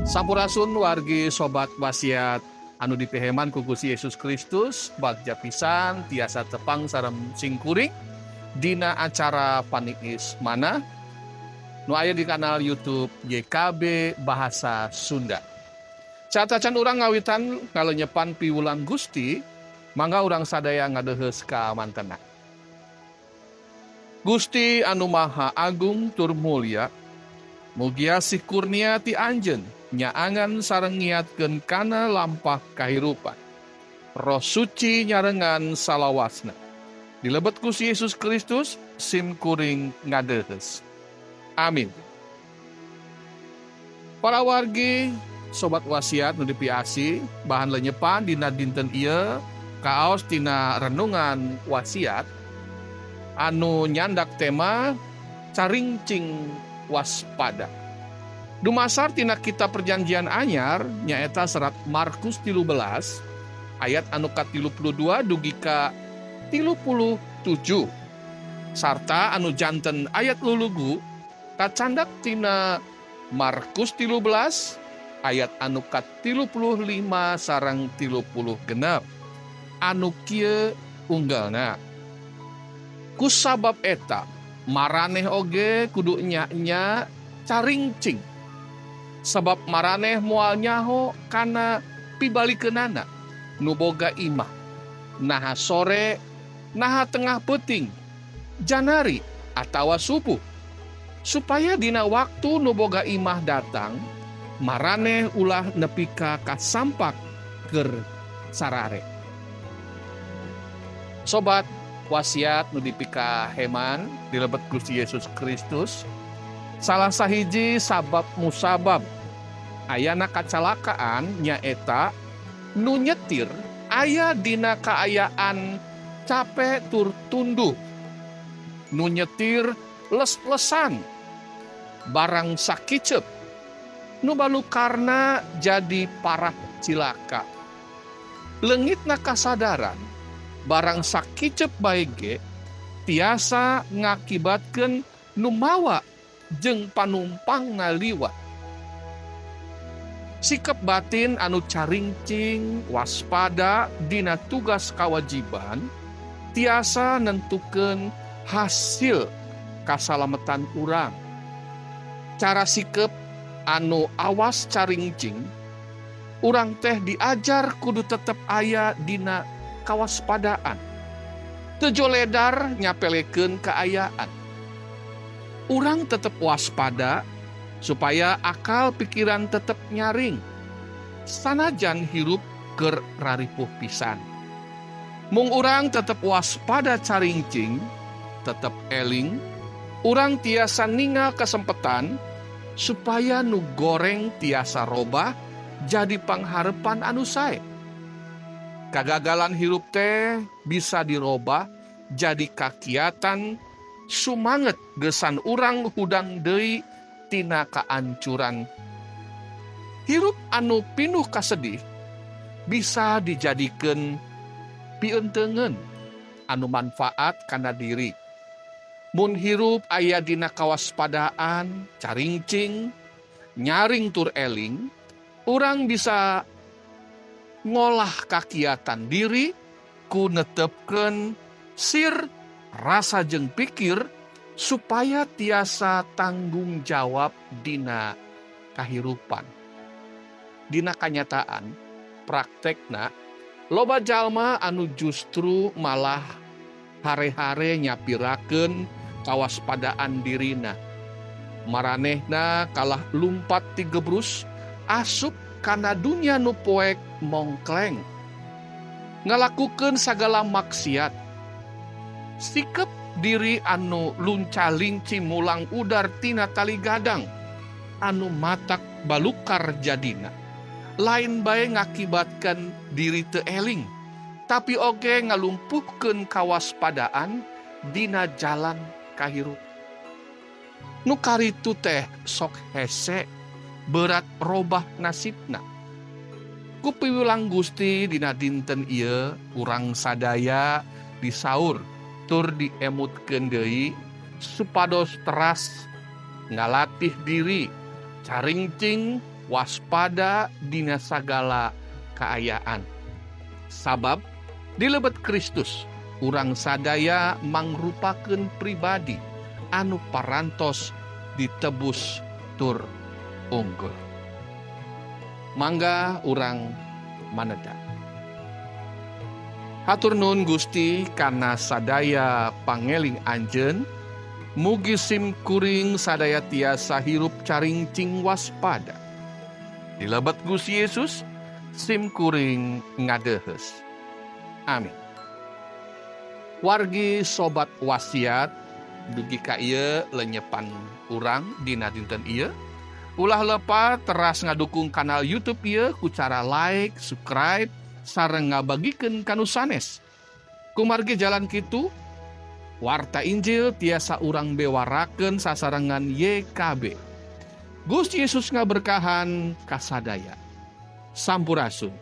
Sampurasun wargi sobat wasiat anu dipiheman ku Gusti Yesus Kristus. Bagja pisan tiasa tepang sareng simkuring dina acara Paniis Manah nu aya di kanal YouTube YKB Bahasa Sunda. Saacan urang ngawitan ngalenyepan piwulang Gusti, mangga urang sadaya ngadeheus ka mantena. Gusti anu Maha Agung tur Mulia, mugi asih kurnia ti Anjeun nyaangan sareng ngiatkeun kana lampah kahirupan. Roh Suci nyarengan salawasna. Dilebet Gusti Yesus Kristus sim kuring ngadeheus. Amin. Para wargi sobat wasiat nu dipiasih, bahan lenyepan dina dinten ieu kaos tina renungan wasiat anu nyandak tema caringcing waspada. Dumasar tina kitab Perjanjian Anyar, nyaeta serat Markus 13 ayat anu ka-32 dugi ka 37, sarta anu janten ayat lulugu kacandak tina Markus 13 ayat anu ka-35 sareng 36 anu kieu unggalna: "Kusabab eta maraneh oge kudu nya-nya caringcing, sabab maraneh moal nyaho kana pibalikeunana nu boga imah, naha sore, naha tengah peuting, janari atawa subuh, supaya dina waktu nu boga imah datang maraneh ulah nepi ka kasampak keur sarare." Sobat wasiat nu dipikaheman dilebet Gusti Yesus Kristus, salah sahiji sabab musabab ayana kacalakaan nyaeta nu nyetir aya dina kaayaan capek tur tunduh. Nu nyetir les-lesan, barang sakicep, nu balukarna jadi parah cilaka. Leungitna kasadaran barang sakicep bae ge tiasa ngakibatkeun nu mawa jeung panumpang liwat. Sikap batin anu caringcing waspada dina tugas kawajiban tiasa nentukeun hasil kasalametan urang. Cara sikep anu awas caringcing, urang teh diajar kudu tetep aya dina kawaspadaan. Teu joledar nyapelekeun kaayaan. Urang tetep waspada supaya akal pikiran tetep nyaring, sanajan hirup keur raripuh pisan. Mung urang tetep waspada caringcing, tetep eling, urang tiasa ningal kesempetan supaya nu goreng tiasa robah jadi pangharepan anu sae. Kagagalan hirup teh bisa dirobah jadi kakiatan sumanget gesan urang hudang deui tina kaancuran. Hirup anu pinuh kasedih bisa dijadikeun pientengeun anu manfaat kana diri. Mun hirup aya dina kawaspadaan, caringcing, nyaring tur eling, urang bisa ngolah kakiatan diri ku netepkeun sir, rasa jeung pikir supaya tiasa tanggung jawab dina kahirupan. Dina kanyataan praktekna, loba jalma anu justru malah hare-hare nyapirakeun kawaspadaan dirina. Maranehna kalah lumpat ti gebrus asup kana dunya nu poek mongkleng, ngalakukeun sagala maksiat. Sikep diri anu lunca-linci mulang udar tina tali gadang anu matak balukar jadina. Lain bae ngakibatkan diri teu eling, tapi oge ngalumpuhkeun kawaspadaan dina jalan kahirup. Nu karitu teh sok hese berat robah nasibna. Ku piwulang Gusti dina dinten ieu urang sadaya disaur tur diemutkeun deui supados teras ngalatih diri caringcing. Waspada dina sagala kaayaan. Sabab di lebet Kristus urang sadaya mangrupakeun pribadi anu parantos ditebus tur unggul. Mangga urang maneda. Hatur nuhun Gusti kana sadaya pangeling Anjeun, mugi sim kuring sadaya tiasa hirup caringcing waspada. Di lebet Gusti Yesus, sim kuring ngadehes. Amin. Wargi sobat wasiat, dugi ka ieu lenyepan urang dina dinten ieu. Ulah lepat teras ngadukung kanal YouTube ieu ku cara like, subscribe, sareng ngabagikeun ka nu sanes. Kumargi jalan kitu, warta Injil tiasa urang bewarakeun sasarengan YKB. Gusti Yesus ngaberkahan kasadaya. Sampurasun.